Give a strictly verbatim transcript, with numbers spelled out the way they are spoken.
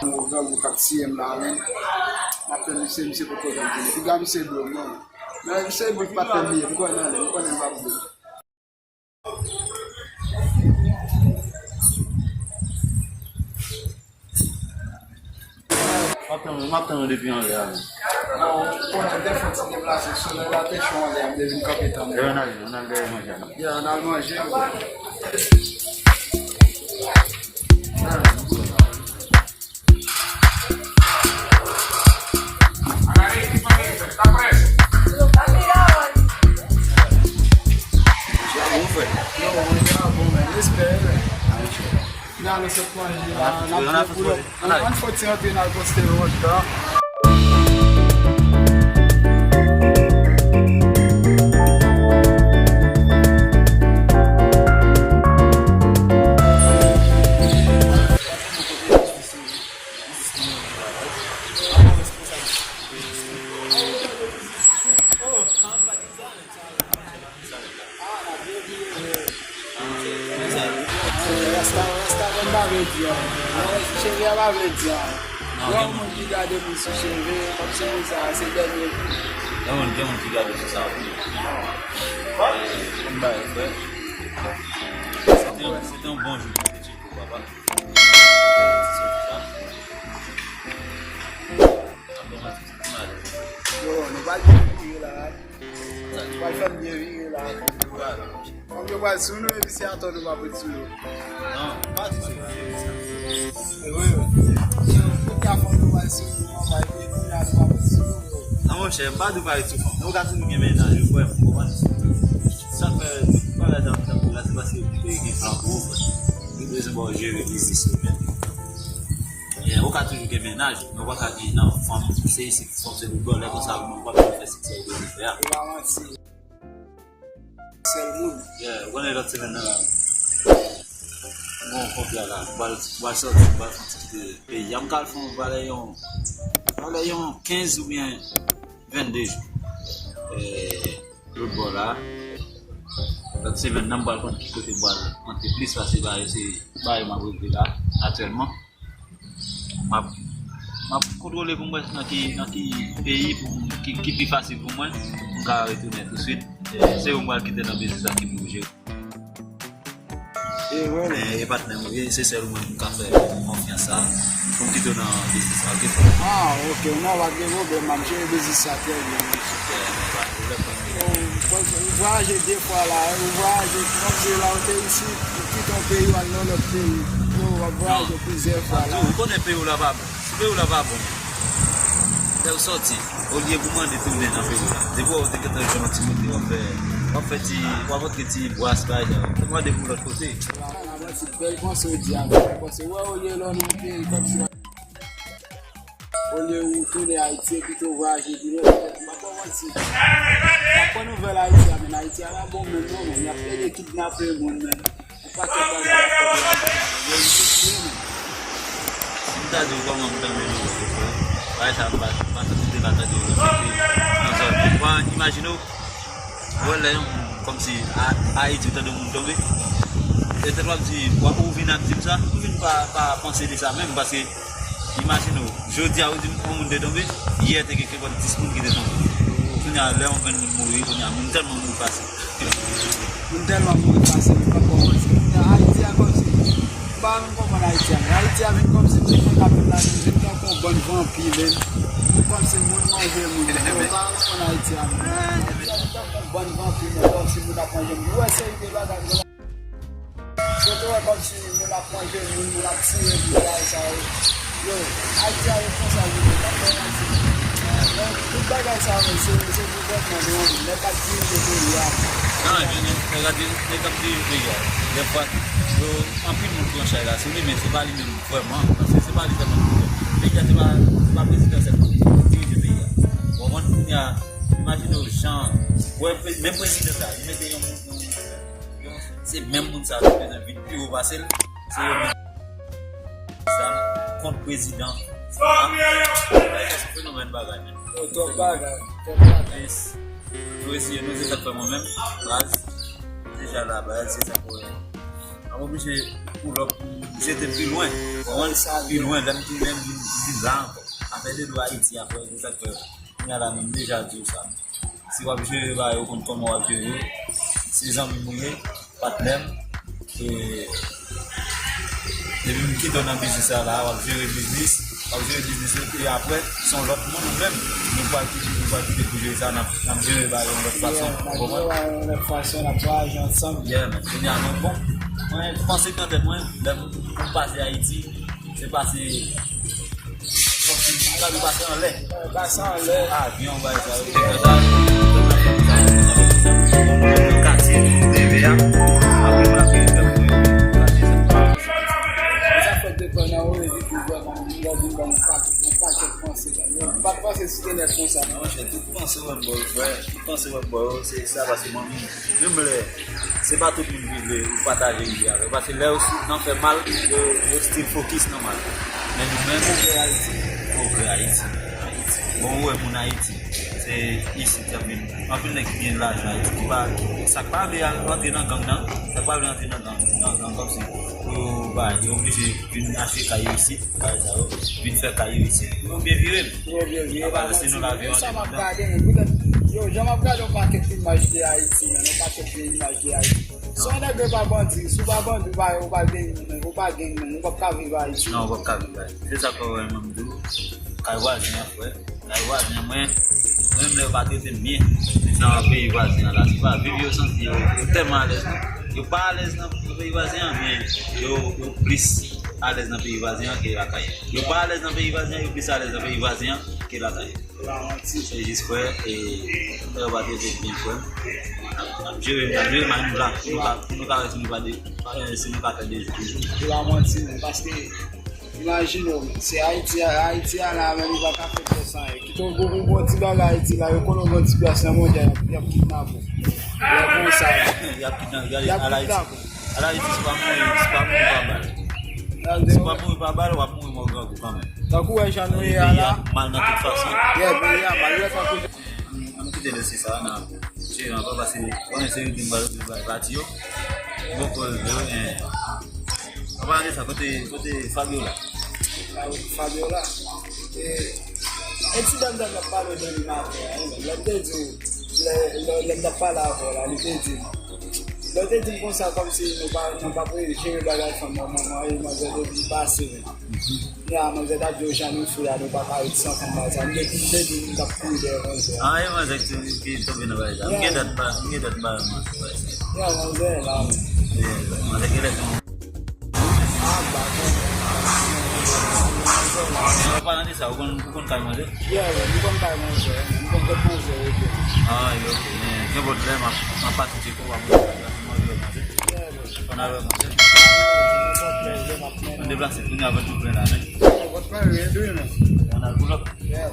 Yon grangou k ap tiye m la, men. M ap tann misye, misye poko janm vini. Piga misye dlo m, non. Men misye bout pa tann li, m konnen li, m konnen l p ap vini. M ap tann, m ap tann ou depi anlè a, men. Bon, ou konnen, dèfwa ti deplase, solèy la te cho anlè a, m te vin kanpe tann ou. E ann ale, ann al dèyè manje a, non? Ya, ann al manje. Yo, manje a bon, men, respè, men. Nan, nou sot manje la, n ap fè pull up. Ann fè ti antre, n al poste yon lòt tan. Rasta, rasta, mwen pa vle di a. Cheve a pa vle di a. Lè yon moun ki gade moun sou cheve, kòmsi moun sa a se dènye. Gen moun, gen moun ki gade sou sa wi. Mwen ba yo, frè. Se te yon, se te yon bon jou pou te tcheke papa. Se sa. Yo, nou pral byen vire la. Nou pral fè m byen vire la. Fòk yo pral sou nou, epi se atò nou pa pot sou yo. Non, pa di sou yo. Wi, wi. Yo, kote a fòk nou pral sou nou, nou pral byen vire la, nou pa pot sou nou. Non, monchè, m pa di w pa ret sou fanm. Ou ka toujou gen mennaj, ou kwè m, ou konprann? Sa fè, bagay nan, nan, la, se paske ou gen plan pou ou, frè. Ou bezwen ba w jere biznis ou menm. Yeah, ou ka toujou gen mennaj, men ou pa ka gen nan fanm, se isit fanm se pou bò, lè konsa ou pa bezwen fè siksè ou bezwen fè a. Ou pa manti. Sèl moun. Yeah, ou konnen lòt semèn nan la. Bon, kontra la, m pral, m pral sòti, m pral fè yon ti kite peyi a. M ka al fè yon valè yon, valè yon kenz oubyen vennde jou. Eh, lòt bò la. Lòt semèn nan, m pral konn ki kote m pral antre plis, paske bagay yo se bagay yo m ap regle la, aktyèlman. M ap, m ap kontwole pou m wè nan ki, nan ki peyi pou m, ki, ki pi fasil pou mwen, pou m ka retounen tousuit. E, se yo m pral kite nan biznis la ki pou jere. E, wi. E, e patnè m, e se sèl ou menm m ka fè konfyans la, pou m kite w nan biznis la, oke, frè? Ah, oke, non, pa gen pwoblèm, m ap jere biznis la trè byen, wi. Oke, pa gen pwoblèm, paske ou, ou vwayaje de fwa la, ou vwayaje, kòmsi la ou te isit, ou kite yon peyi, ou al nan lòt peyi. Yo, w ap vwayaje plizyè fwa la. Ou konnen peyi w la pa bon. Si peyi w la pa bon, lè w sòti, olye pou mande tounen nan peyi w la. Depi w te gentan jwenn yon ti kote, w ap fè, w ap fè ti, w ap antre ti bwas bagay la. Ou mande pou lòt kote. Bèl panse w di a, bèl panse. Wè, olye lè w nan yon peyi kòmsi olye ou tounen Ayiti, pito vwayaje pi lwen, m pa ba w manti. M ap pran nouvèl Ayiti a, men Ayiti a pa bon menm non, men y ap plede kidnape moun, men yon pakèt bagay ap fèt Ayiti a, men yo vin touye moun. Si m ta di w kòman m tande nouvèl yo, frè, bagay sa m pa, m pa santi m te ka tande yo nan kote, nan zòn. Ou pa imajine w, ou wè lè yon moun, kòmsi, a, Ayiti, ou tande yon moun tonbe, petèt w ap di, w ap, ou vin ap di m sa, ou vin pa, pa panse de sa menm, paske imajine w, jodi a, ou di m yon moun te tonbe, yè te gen kèk dis moun ki te tonbe. Kounye a, lè yon grenn moun mouri, kounye a, moun tèlman mouri fasil. Moun tèlman mouri fasil, m pa konprann sa. Ayiti a kòmsi, m pa menm konprann Ayiti a, men Ayiti a vin kòmsi tout moun k ap viv la vin vin tankou yon bann vanpi, menm. Kòmsi moun manje moun. Yo, m pa konprann Ayiti a, menm. Ayiti a vin tankou yon bann vanpi, menm, kòmsi moun ap manje moun. Ou wè seri de bagay m gen la. Kote w wè kòmsi moun ap manje moun, moun ap tiye moun, bagay sa yo. Yo, Ayiti a yo konsa yo ye, pa fè Ayiti. Men tout bagay sa yo, se, se gouvènman nou an, nèg k ap dirije peyi a. Non, epi nèg, nèg ap dirije peyi a. Dèfwa, yo, anpil moun pran chay la sou li, men se pa li menm vrèman, paske se pa li sèlman ki fè. Peyi a se pa, se pa prezidan sèlman ki dirije peyi a. Ou konprann? Kounye a, imajine w jan, wè, pre-, menm prezidan sa, li mete yon moun, yon, yon, se menm moun sa ki bezwen vin pi wo pase l, se yo menm sa kont prezidan. Sa se fenomèn bagay, men. Yo, twòp bagay, twòp bagay. Yes. Nou eseye, nou se sa k fè mwen menm, baz. Deja la, baz, se sa k fè. M ap oblije pull up pou m Misye te pi lwen, konprann? Pi lwen, lè m te, lè m vin, vin la ankò. Afè de dlo Ayiti a, frè, se sa k fè, kounye a la, m deja di w sa. Si w ap jere bagay, ou konn kòman w ap jere yo. Se zanmi m ou ye, patnè m. E, depi m kite w nan biznis la, la, w ap jere biznis, w ap jere biznis ou, e apre, se yon lòt moun ou menm. Nou pral kite, nou pral kite pou jere sa, n ap, n ap jere bagay yon lòt fason, ou konprann? N ap jere bagay yon lòt fason, n ap vwayaje ansanm. Yeah, man. Kounye a, mwen, bon, mwen panse nan tèt mwen, lè m, m pase Ayiti, se pase, kòmsi m ta dwe pase anlè. Pase anlè. Avyon, bagay sa yo. Katye nou leve a. Apre, m ap vin fè pou yo. Sa fè depann nan ou, epi pou vrèman, m gade m ban yon pakèt, yon pakèt panse. Yon pa panse si te nèt konsa. Non, monchè, tout panse w ap ba yo, frè. Tout panse w ap ba yo, se sa, paske mwen menm, menm lè, se pa tout moun ki vle ou pataje ide avè yo. Paske lè yo sou nan fè mal, yo, yo still fokis nan mal. Men nou menm, pwogrè Ayiti. Pwogrè Ayiti. Ayiti. Bon, ou wè moun Ayiti. Se isit y ap vin. Anpil nèg ki gen lajan Ayiti, ki pa, ki, sa k pa vle al antre nan gang nan, sa k pa vle antre nan gang, nan gang kòmsi, pou yo, ba, yo oblije vin achte kay yo isit, bagay sa yo, vin fè kay yo isit. Yo byen vire. Yo byen vire. Apa, se nou la vi an endepandan. Sa m ap gade, men poutèt, yo, jan m ap gade yon pakèt imaj de Ayiti, men yon pakèt de imaj de Ayiti. Si yon nèg yo pa bandi, si w pa bandi, ou pa, ou pa gen, ou pa gen, men ou p ap ka viv Ayiti. Non, ou p ap ka viv Ayiti. Se sa k fè w wè mwen m di w, kay vwazen an, frè. Kay vwazen an, mwen, menm lè yo pa trete m byen, nan peyi vwazen an la, se pa viv yo santi yo, yo tèlman alèz, non. Yo pa alèz nan peyi vwazen an, men yo, yo plis alèz nan peyi vwazen an ke lakay yo. Yo pa alèz nan peyi vwazen an, yo plis alèz nan peyi vwazen an ke lakay yo. Se jis, frè, e lè yo pa trete m byen, frè. N ap, n ap jere, n ap jere, men nou la, pou nou ka, pou nou ka wè si nou pa de, eh, si nou ka fè de jou. Se pa manti, non, paske imajine w, se Ayiti a, Ayiti a la menm, li pa ka fè pyès anyen. Kite w gwo pou bon ti bagay Ayiti la, yo konnen w gen ti pyès nan mondyal, y ap, y ap kidnape w. Y ap konsa. Y ap kidnape, gade, y ap kidnape w. Al Ayiti, se pa mouri, se pa mouri pa bal. Se pa mouri pa bal, w ap mouri mò grangou kanmenm. Tankou wè jan nou ye a la. Mal nan tout fason. Yeah, peyi a mal, wè tankou. Ann kite lese sa, n a jere ankò, paske konnen se yo ki ba, ba, bati yo. Bon, koze yo, en. Anpalan de sa, kote, kote Fabiola? Fabiola? E, e ti dam nan t ap pale w de li maten an, lè m te di w, lè, lè, lè m t ap pale avè w la, li te di m, lè w te di m konsa, kòmsi nou pa, nou p ap jere bagay fanm nan, manman e manzè te vin pase menm. Kounye a, manzè t ap di w jan nou fre a, nou pa ka ret san fanm bagay sa. M te di, m te di, m t ap kouri dèyè manzè a. Ah, e manzè ki, ki tonbe nan bagay sa. M gen dat pa, m gen dat pa manzè bagay sa. Yeah, manzè la. Yeah, manzè gen lè tonbe. Ah, ba, bon. An palan de sa, ou konn, ou konn kay manzè? Yeah, yeah, m konn kay manzè. M konn kot manzè rete. Ah, ok. Men, gen bòt lè, m ap, m ap pati tcheke w, w ap manje manzè. Yeah, yeah. Ann al wè manzè. Ann deplase, kounye a vant nou plen la, men. Vant plen, wi, wi, men. Ann al pull up. Yeah.